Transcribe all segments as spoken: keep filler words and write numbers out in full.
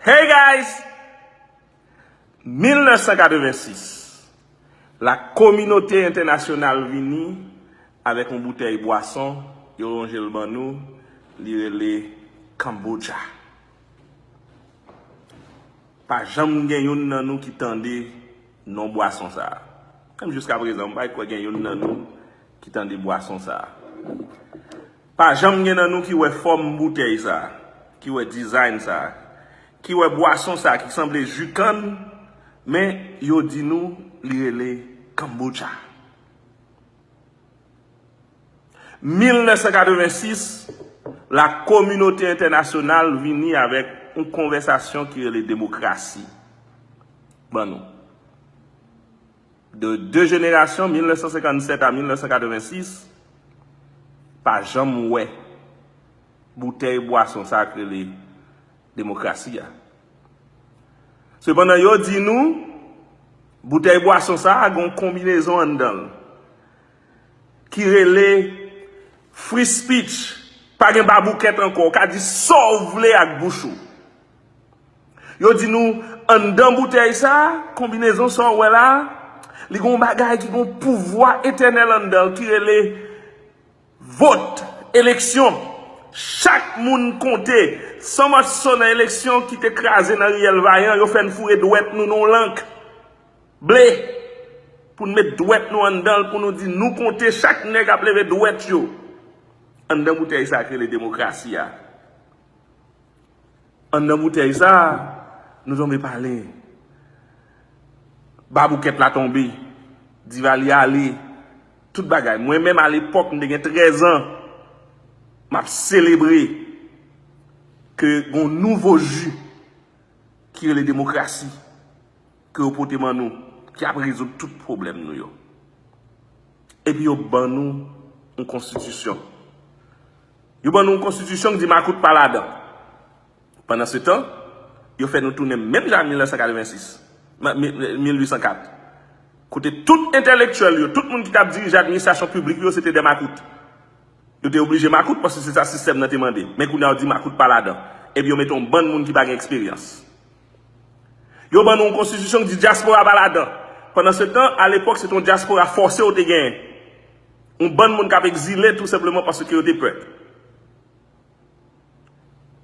Hey guys! Mil nèf san katrevensis, la kominote entènasyonal vini avèk yon boutèy bwason yo lonje l ban nou, li rele Kombucha. Pa janm gen youn nan nou ki tande non bwason sa a. Menm jiska prezan, m pa kwè gen youn nan nou ki tande bwason sa a. Pa janm gen nan nou ki wè fòm boutèy sa a, ki wè design sa a, ki wè bwason sa a ki sanble ji kann, men yo di nou li rele Kombucha. Mil nèf san katrevensis, la kominote entènasyonal vini avèk yon konvèsasyon ki rele demokrasi ban nou. De de jenerasyon, mil nèf san senkannsèt a mil nèf san katrevensis, pa janm wè boutèy bwason sa k rele demokrasi a. Sepandan, yo di nou, boutèy bwason sa a gen yon konbinezon anndan l ki rele free speech. Pa gen baboukèt ankò, w ka di sa w vle ak bouch ou. Yo di nou, anndan boutèy sa a, konbinezon sa w wè la a, li gen yon bagay ki gen yon pouvwa etènèl anndan l ki rele vot, eleksyon. Chak moun konte. San matso nan eleksyon ki te kraze nan riyèl Vayan, yo fè n foure dwèt nou nan yon lank ble pou n met dwèt nou anndan l, pou nou di nou konte chak nèg ap leve dwèt yo anndan boutèy sa k rele demokrasi a. Anndan boutèy sa a, nou tonbe pale. Baboukèt la tonbe. Divalye ale. Tout bagay. Mwen menm, alepòk, m te gen trèz an, m ap selebre ke gen yon nouvo ji ki rele demokrasi, ke yo pote ban nou, ki ap rezoud tout pwoblèm nou yo. Epi yo ban nou yon konstitisyon. Yo ban nou yon konstitisyon ki di makout pa ladan. Pandansetan, yo fè nou tounen menm jan mil nèf san katrevensis, ma- mi- mil uit san kat. Kote tout entèlektyèl yo, tout moun ki t ap dirije administrasyon piblik yo, se te de makout. Yo te oblije makout paske se sa sistèm nan te mande. Men kounye a yo di makout pa ladan. Epi yo mete yon bann moun ki pa gen eksperyans. Yo ban nou yon konstitisyon ki di dyaspora pa ladan. Pandansetan, alepòk, se te yon dyaspora fòse yo te genyen. Yon bann moun k ap egzile tou senpleman paske yo te pè.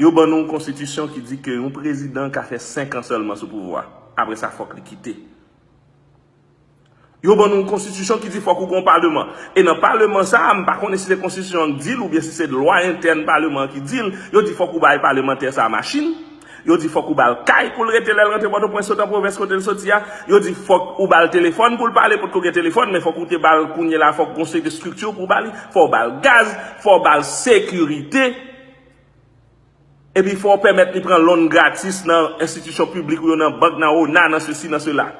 Yo ban nou yon konstitisyon ki di ke yon prezidan ka fè senk an sèlman sou pouvwa. Apre sa, fòk li kite. Yo ban nou yon konstitisyon ki di fòk ou gen yon paleman. E nan paleman sa a, m pa konnen si se konstitisyon an ki di l oubyen si se lwa entèn paleman an ki di l, yo di fòk ou bay palemantè sa a machin, yo di fòk ou ba l kay pou l rete lè l rantre Pòtoprens sot an pwovens kote l soti a, yo di fòk ou ba l telefòn pou l pale, potko gen telefòn, men fòk ou te ba l kounye la, fòk gon seri de estrikti pou w ba li, fò w ba l gaz, fò w ba l sekirite, epi fò w pèmèt li pran loan gratis nan enstitisyon piblik ou yo, nan bank, nan ona, nan sesi, nan sela.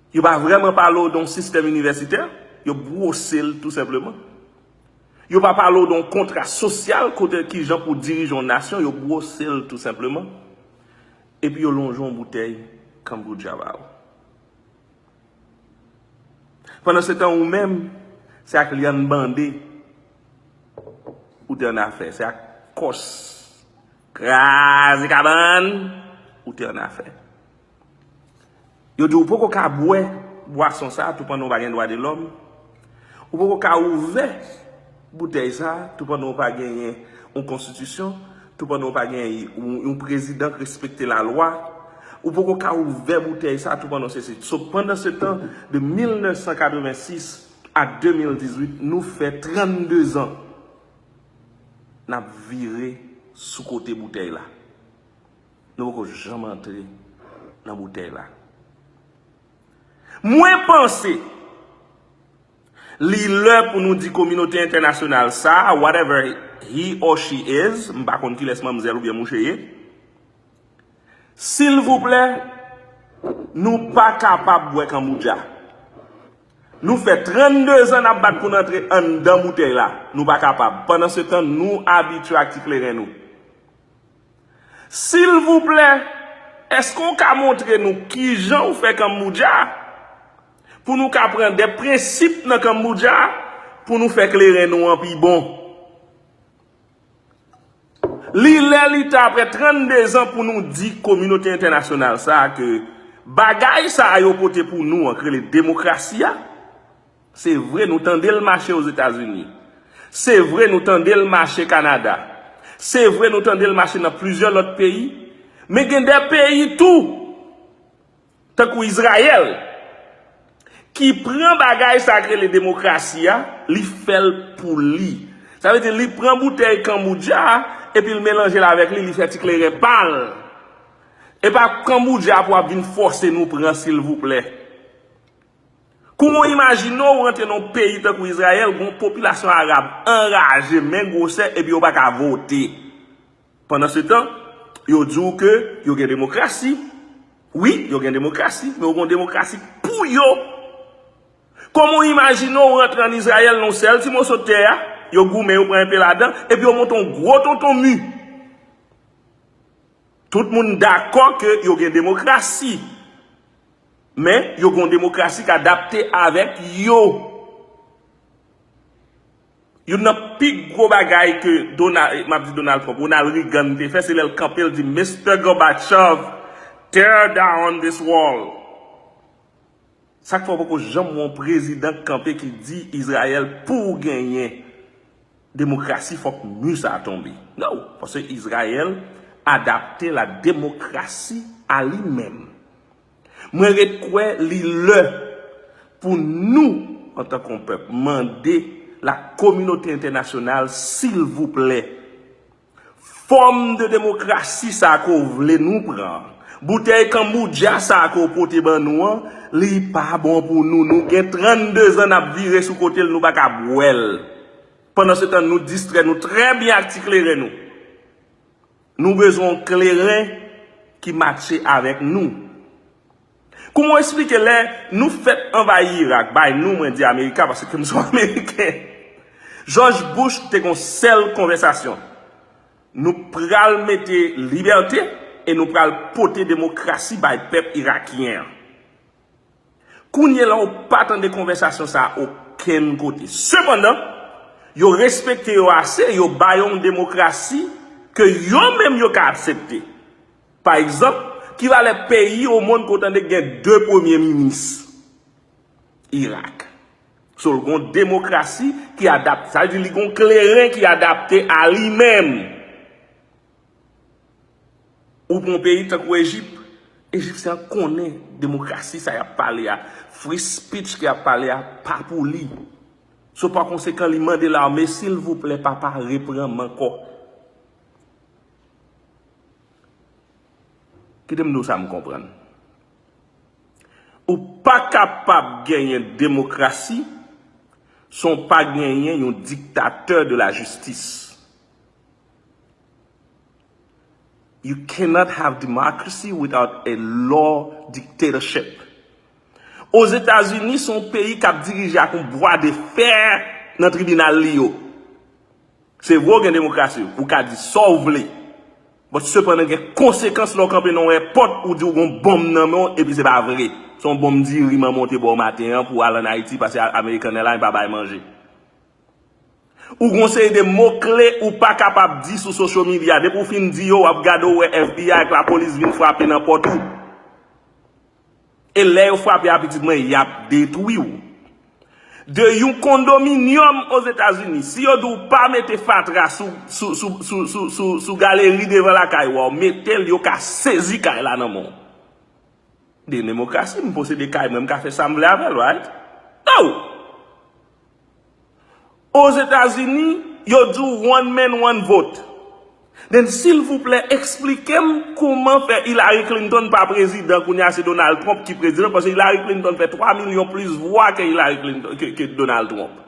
Yo pa vrèman pale w de yon sistèm inivèsitè, yo bwose l tou senpleman. Yo pa pale w de yon kontra sosyal kote kijan pou dirije yon nasyon, yo bwose l tou senpleman. Epi yo lonje yon boutèy Kombucha ba w. Pandansetan, ou menm, se ak lyann bande ou te annafè, se ak kòs kraze kabann ou te annafè. Yo di w poko ka bwè bwason sa a tou pandan w pa gen dwa de lòm. Ou poko ka ouvè boutèy sa a tou pandan w pa genyen yon konstitisyon, tou pandan w pa genyen yon, yon prezidan k respekte lalwa. Ou poko ka ouvè boutèy sa a tou pandan w sesi. So, pandansetan, de mil nèf san katrevensis a de mil dizuit, nou fè trannde zan n ap vire sou kote boutèy la. Nou poko janm antre nan boutèy la. Mwen panse li lè pou nou di kominote entènasyonal sa a, whatever he or she is, m pa konn kilès manmzèl oubyen mouche ye, silvouplè, nou pa kapab bwè kanboudja. Nou fè trannde zan n ap bat pou n antre anndan boutèy la. Nou pa kapab. Pandansetan, nou abitye ak ti kleren nou. Silvouplè, èske w ka montre nou kijan w fè kanboudja pou nou ka pran de prensip nan kanboudja pou nou fè kleren nou an pi bon? Li lè li tan apre trannde zan pou nou di kominote entènasyonal sa a ke bagay sa a yo pote pou nou an k rele demokrasi a, se vre nou tande l mache Ozetazini. Se vre nou tande l mache Kanada. Se vre nou tande l mache nan plizyè lòt peyi. Men gen de peyi tou tankou Izrayèl, ki pran bagay sa k rele demokrasi a, li fè l pou li. Sa vle di, li pran boutèy kanboudja a, epi l melanje l avèk li, li fè ti kleren pa l. E pa kanboudja pou ap vin fòse nou pran, silvouplè. Kouman w imajine w rantre nan yon peyi tankou Izrayèl, gen yon popilasyon arab anraje, men gwosè, epi yo pa ka vote? Pandansetan, yo di w ke yo gen demokrasi. Wi, yo gen demokrasi, men yo gen yon demokrasi pou yo. Kòman w imajine w rantre ann Izrayèl nan yon sèl ti moso tè a, yo goumen, yo pran enpe ladan, epi yo monte yon gwo tonton mi? Tout moun dakò ke yo gen demokrasi, men yo gen yon demokrasi k adapte avèk yo. Youn nan pi gwo bagay ke Donald, m ap di Donald Trump, Ronald Reagan te fè, se lè l kanpe, l di, Mister Gorbachev, tear down this wall. Sa k fè w poko janm wè yon prezidan k kanpe ki di Izrayèl, pou w genyen demokrasi, fòk mi sa a tonbe. No, paske Izrayèl adapte la démocratie à lui-même. Mwen ret kwè li lè pou nou, antanke yon pèp, mande la kominote entènasyonal, silvouplè, fòm de demokrasi sa a ke w vle nou pran, boutèy kanboudja sa a ke w pote ban nou an, li pa bon pou nou. Nou gen trannde zan n ap vire sou kote l, nou pa ka bwè l. Pandansetan, nou distrè nou trè byen ak ti kleren nou. Nou bezwen yon kleren ki matche avèk nou. Kouman w eksplike lè nou fèk anvayi Irak, bay nou, mwen di Amerika, paske m se yon Ameriken. George Bush te gen yon sèl konvèsasyon. Nou pral mete libète e nou pral pote demokrasi bay pèp irakyen an. Kounye la, ou pa tande konvèsasyon sa a okenn kote. Sepandan, yo respekte yo ase, yo ba yo yon demokrasi ke yo menm yo ka aksepte. Pa egzanp, ki valè peyi o monn ke w tande gen de premye minis? Irak. So, l gen yon demokrasi ki adapte. Sa vle di li gen yon kleren ki adapte a li menm. Ou pran yon peyi tankou Ejip, Ejipsyen an konnen demokrasi sa y ap pale a, free speech ke y ap pale a, pa pou li. So, pa konsekan, li mande lame, silvouplè, papa, reprann m ankò. Kite m di w sa m konprann. Ou pa kapab genyen demokrasi san w pa genyen yon diktatè de la jistis. You cannot have democracy without a law dictatorship. Ozetazini se yon peyi k ap dirije ak yon bwa de fè nan tribinal li yo. Se vre w gen demokrasi, ou ka di sa w vle. But sepandan gen konsekans lè w kanpe nan yon èpòt, ou di w gen yon bonm nan men w, epi se pa vre. Se yon bonm diri manman w te ba w maten an pou w al ann Ayiti, paske American Airlines pa bay manje. Ou gen yon seri de mo kle ou pa kapab di sou social media. Depi w fin di yo, w ap gade w wè F B I ak lapolis vin frape nan pòt ou. E lè yo frape a, pitit mwen, y ap detwi w. De yon kondominyòm Ozetazini, si yo di w pa mete fatra sou, sou, sou, sou, sou, sou, sou galeri devan lakay ou a, w mete l, yo ka sezi kay la nan men w. De demokrasi, m posede kay mwen, m ka fè sa m vle avè l, right? No! Ozetazini, yo di w one man, one vote. Then, silvouplè, eksplike m kouman fè Hillary Clinton pa prezidan, kounye a se Donald Trump ki prezidan, paske Hillary Clinton fè twa milyon plis vwa ke Hillary Clinton, ke, ke Donald Trump.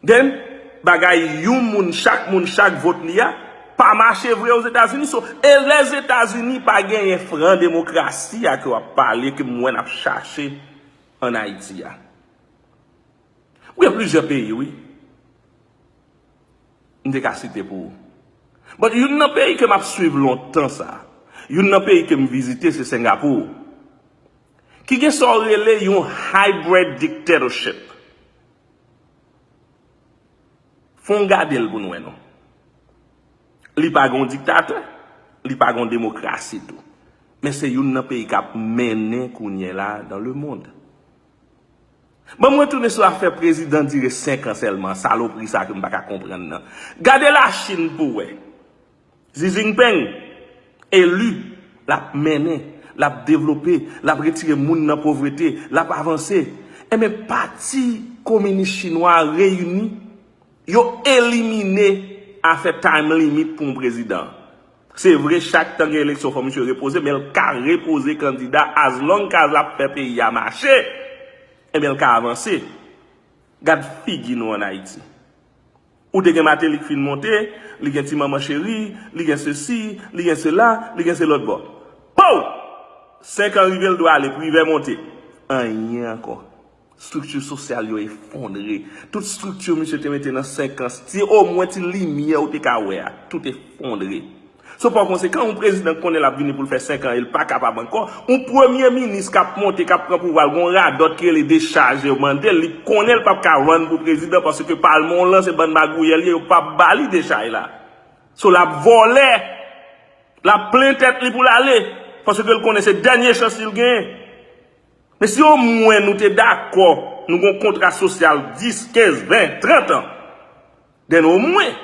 Then, bagay yon moun, chak moun, chak vot li a, pa mache vre Ozetazini. So, e Lèzetazini pa genyen fran demokrasi a ke w ap pale, ke m wè n ap chache ann Ayiti a. Ou gen plizyè peyi, wi. M te ka site pou ou. But youn nan peyi ke m ap swiv lontan sa, youn nan peyi ke m vizite se Singapore. Ki gen sa w rele yon hybrid dictatorship. Fè w gade l pou n wè non. Li pa gen yon diktatè, li pa gen yon demokrasi tou. Men se youn nan peyi k ap mennen kounye la dans le monde. Ban m retounen sou afè prezidan dire senk an sèlman, salopri sa ke m pa ka konprann nan. Gade Lachin pou w wè. Xi Jinping, eli, l ap mennen, l ap devlope, l ap retire moun nan povrete, l ap avanse. Enben, Pati Kominis Chinwa a reyini, yo elimine afè time limit pou yon prezidan. Se vre, chak tan gen eleksyon, fò misye repoze, men l ka repoze kandida as long as l ap fè peyi a mache, enben, l ka avanse. Gad figi nou ann Ayiti. Ou te gen Martelly k fin monte, li gen ti manman cheri, li gen sesi, li gen sela, li gen se lòt bò. Pow! Senk an rive, l dwe ale, Privè monte. Anyen ankò. Estrikti sosyal yo efondre. Tout estrikti misye te mete nan senk an, ti, omwen ti limyè ou te ka wè a, tout efondre. So, pa konsekan, yon prezidan k konnen l ap vini pou l fè senk an e l pa kapab ankò, yon premye minis k ap monte, k ap pran pouvwa l, gon radòt ki rele dechaj yo mande l, li konnen l p ap ka rann pou prezidan paske palman w lan se bann magouyè l ye, yo p ap ba li dechaj la. So, l ap vòlè, l ap plen tèt li pou l ale, paske l konnen se dènye chans li l genyen. Men si omwen nou te dakò, nou gon kontra sosyal dis, kenz, ven, trant an, then omwen,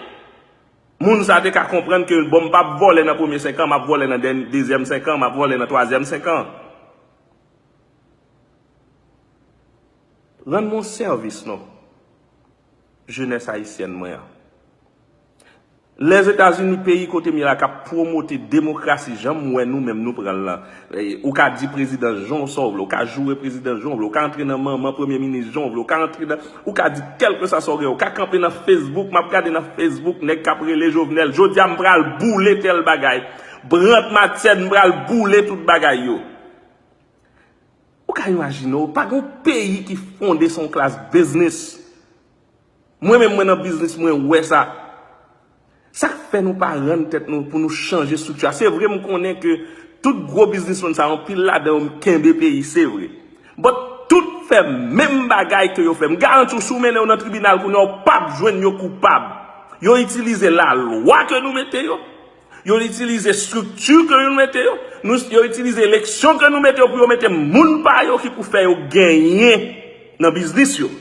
moun sa te ka konprann ke, bon, m p ap vòlè nan premye senk an, m ap vòlè nan dèn-, dezyèm senk an, m ap vòlè nan twazyèm senk an. Rann mwen yon sèvis non, jenès ayisyèn mwen an. Lèzetazini, peyi kote m ye la, k ap pwomote demokrasi jan m wè nou menm nou pran l lan. E, ou ka di prezidan jan w sa w vle, ou ka joure prezidan jan w vle, ou ka antre nan manman premye minis jan w vle, ou ka antre nan, ou ka di kèlkeswa sa w gen, ou ka kanpe nan Facebook, m ap gade nan Facebook, nèg k ap rele Jovenel. Jodi a, m pral boule tèl bagay. Brandt Mathienne, m pral boule tout bagay yo. Ou ka imajine w, pa gen yon peyi ki fonde sou yon klas biznis. Mwen menm, mwen nan biznis, mwen wè sa. Sa k fè nou pa rann tèt nou pou nou chanje estrikti a? Se vre, m konnen ke tout gwo biznismann sa yo, anpil ladan yo kenbe peyi, se vre. But tout fè menm bagay ke yo fè. M garanti w, si w mennen yo nan tribinal kounye a, w p ap jwenn yo koupab. Yo itilize lalwa ke nou mete yo. Yo itilize estrikti ke nou mete yo. Nou, yo itilize eleksyon ke nou mete yo pou yo mete moun pa yo ki pou fè yo genyen nan biznis yo.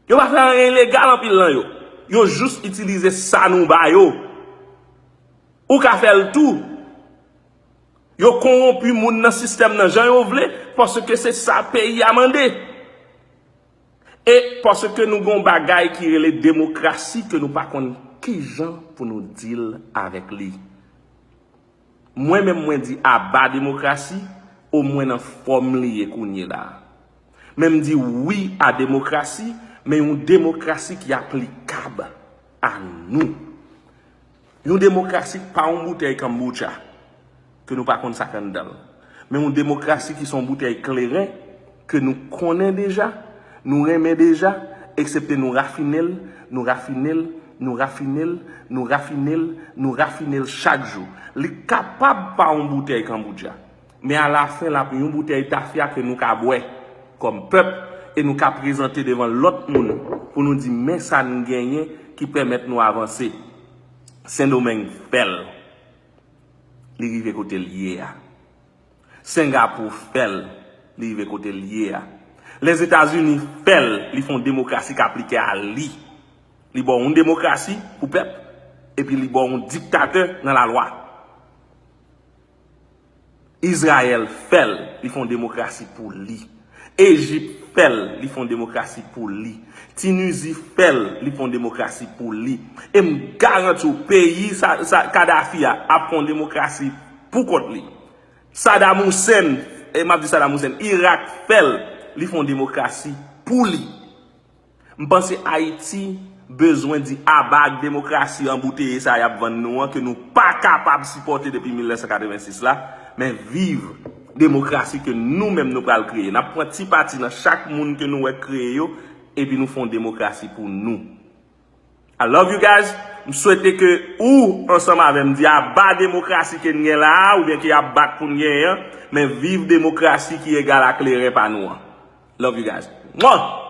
Yo pa fè anyen ilegal anpil nan yo. Yo jis itilize sa nou ba yo. Ou ka fè l tou. Yo konwonpi moun nan sistèm nan jan yo vle, paske se sa peyi a mande. E paske nou gon bagay ki rele demokrasi ke nou pa konn kijan pou nou deal avèk li. Mwen menm mwen di aba demokrasi, omwen nan fòm li ye kounye la a. Men m di wi a demokrasi, men yon demokrasi ki aplikab a nou. Yon demokrasi pa yon boutèy kanboutcha ke nou pa konn sa k anndan l. Men yon demokrasi ki se yon boutèy kleren ke nou konnen deja, nou renmen deja, eksepte nou rafine l, nou rafine l, nou rafine l, nou rafine l, nou rafine l chak jou. Li kapab pa yon boutèy kanboutcha, men alafen l ap yon boutèy tafya ke nou ka bwè kòm pèp e nou ka prezante devan lòt moun pou nou di men sa n genyen ki pèmèt nou avanse. Sendomeng fè l. Li rive kote l ye a. Sengapou fè l, li rive kote l ye a. Lèzetazini fè l, li fè yon demokrasi k aplike a li. Li ba w yon demokrasi pou pèp, epi li ba w yon diktatè nan lalwa. Izrayèl fè l, li fè yon demokrasi pou li. Ejip fè l, li fè yon demokrasi pou li. Tinizi fè l, li fè yon demokrasi pou li. E m garanti w, peyi sa, sa, Kadafi a ap fè yon demokrasi pou kont li. Saddam Hussein, e m ap di Saddam Hussein, Irak fè l, li fè yon demokrasi pou li. M panse Ayiti bezwen di aba ak demokrasi anbouteye sa y ap vann nou an, ke nou pa kapab sipòte depi mil nèf san katrevensis la, men viv demokrasi ke nou menm nou pral kreye. N ap pran ti pati nan chak moun ke nou wè k kreye yo, epi nou fè yon demokrasi pou nou. I love you guys. M swete ke ou, ansanm avè m, di aba demokrasi ke n gen la a, oubyen ke y ap bat pou n genyen an, men viv demokrasi ki egal a kleren pa nou an. Love you guys. Mwah!